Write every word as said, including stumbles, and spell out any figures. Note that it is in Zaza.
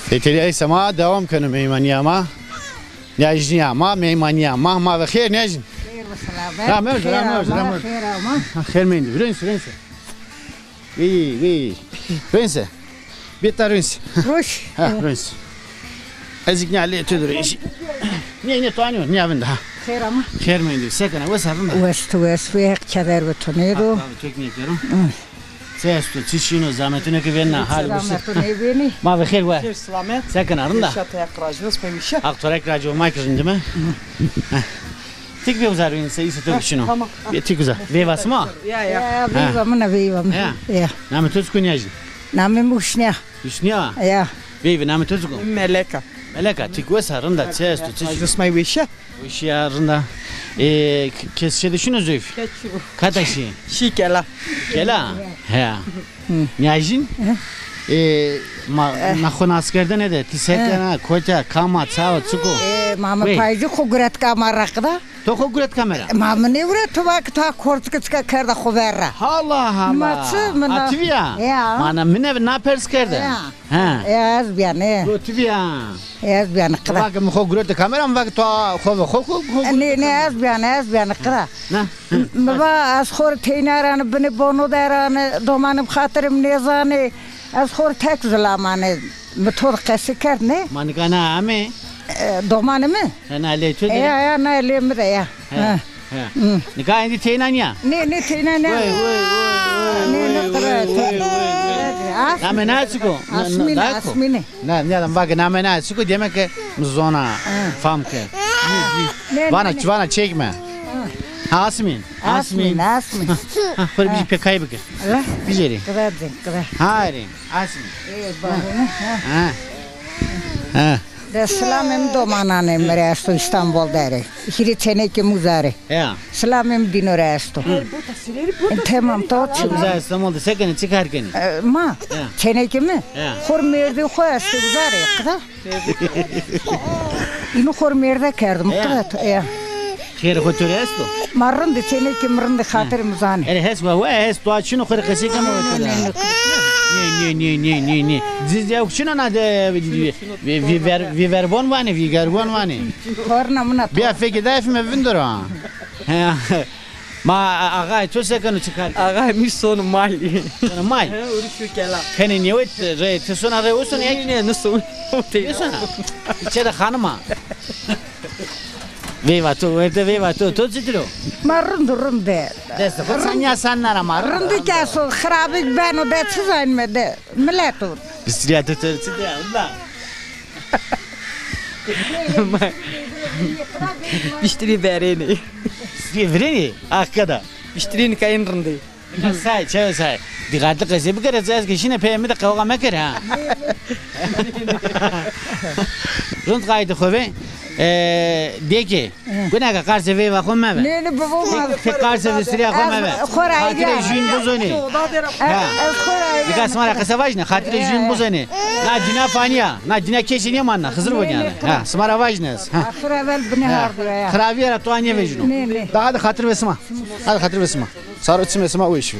Peki, eyse ma devam keno meymaniya ma. Nejniya ma, meymaniya ma, ma ve xêr nejin. Xêr ve selamet. Ra mevzu, ra mevzu, ra mevzu. Xêr ama. Ha, xêr mendî, virên se, virên se. Vî, vî. Virên se. Bita virên se. Roş. Ha, virên se. Ezik ne lê tu virên se. Ne, ne, tu anî, ne avin da, ha. Xêr ama. Xêr mendî, se kena, wes a, rind a? Wes tu, wes, vê heq keder ve tu nêdo. Abi, tek ne kero. Hı. Se esto, çi şîno, zametune ki vêna, hal bu se. Zametune vênî. Ma ve xêr we. Xêr selamet. Se kena, rind a? Şa, te Heq razî bo, sima wîşe. Heq to ra kî razî bo, ma kî rindîme. Tik bê uza, rindî se, îse to şîno. Tamam. Bê tik uza. Veyva sima? Ya, ya. Ya, veyva min a, veyva min. Ya. Ya. Namê to çik o, nejin? Namê mi Husnîya. Husnîya? Ya. Veyve, namê to çik o? Meleka. Meleka, tik wes a, rind a, çi esto, çi şîno? Sima wîşe. Weşî ya, rind a. E, k-, kes şêde şîno zeyf? Kes şî. Kata şî? Şî kela. Kela? He. Hı. Nîyajîn? Hı. E, ma, na xo naskerdene de, ti se kena, kota, kam a, ça o, çik o? E, ma mi paycî xo guret kamera qida. To xo guret kamera? Ma mi nêguret, to va ki ta kortik çika kerda xo ver ra. Allah Allah. Ma çi, mi na... A ti vîya? Ya. Ma na mi ne, na pers kerde. Ya. Ha. E, ez bîyan, e. To ti vîya? E, ez bîyan, qida. Vake mi xo girewte kamera, mi vake to xo ve xo, xo, xo. Nê, nê, ez bîyan, ez bîyan, qida. Na. Mi va ez xo rê teyna ra ne, binê bono de ra ne, domanê mi xatirê mi nêzanê. Ez xo rê tek zilam anê. Mi to de qesî kerd, nê? Ma nika na amê? E, domanê mi? He, na lê to de? E, ya, ya, na lê mi de ya. He, ha. He. Hı. Nika êndî teyna nîya? Nê, nê teyna nîya. Wey, wey, wey, wey, nê, wey, nê, wey, qira, wey, wey, wey. As- Namê na çik o? Asmîn, Asmîn. Na, nîya da vake namê na çik o, demek ke mi zona, fam ke. Nê, nê. Vana, vana çekme. Ha, Asmîn. Asmîn, Asmîn. Ha, xo rê bijî pekay bike. Bijêrî. Qira, qira. Hayır. Asmîn. Ê, babamı, ha. Ha. Ha. De silamê mi domananê mi rê esto, Îstanbul de rê. Hîrê çênekê mi uza rê. Ya. Silamê mi dîno rê esto. Hı. Tamam, to çi? Uza Îstanbul de se kenê, çi kar kenê? E, ma? Ya. Çênekê mi? Ya. Xo rê mêrdê xo estê uza rê, qida. Îno xo rê mêrde kerdim, qida. Ya. Xêrê xo to rê esto? Ma rindî, çênekê mi rindî, xatirê mi zanê. Erê hes wa, wa hes, to çino xo rê qesey keme wa to de. Nê, nê, nê, nê, nê, nê. Ciz ya çino na de, vî, vî, vîver, vîverbon vanê, vîgergon vanê. Xorna mina to. Bîya fekê dayê fîme vindero. He. Ma axayê to se keno, çi kar keno? Axayê mi sono may. Sono may? He, uruşu kela. Kenê nêwet rê, ti sona rê, o sono ya? Nê, nê, nê sono. Nê sona? Çê de xanim a. Veyva to, werte veyva to, to çitur o? Ma rind, rind de. Destê xo çanya sen nara ma. Rindî ke so, xirabî beno de, çi zanîme de, milet o. Bistrîya to, to çi de, ulla. Bistrî verênî. Bistrî verênî, akada. Bistrî nika en rindî. Say, çewe say. Diqetli qesey bikere, ez ke şîne peyê mi de qewxa mekere ha. Rind qayîtê xo ve. E, dêke. Guna ke qarsê veyva xo meve. Nê, nê, bibo ma. Ke qarsê vistirîya xo meve. Xo ra ayrî. Xatirê jûn bizonê. Ha. Ez xo ra ayrî. Nika sima ra qese vajîne, xatirê jûn bizonê. Na cîna fanîya. Na cîna kesî nêmanena, Xizir bo nîyane. Ha, sima ra vajîne ez. Ha. Axir evel binê hardo ya. Xiravîye ra to a nêvejîno. Nê, nê. Daha de xatir ve sima. Hadi xatir ve sima. Saro çimê sima weş bi.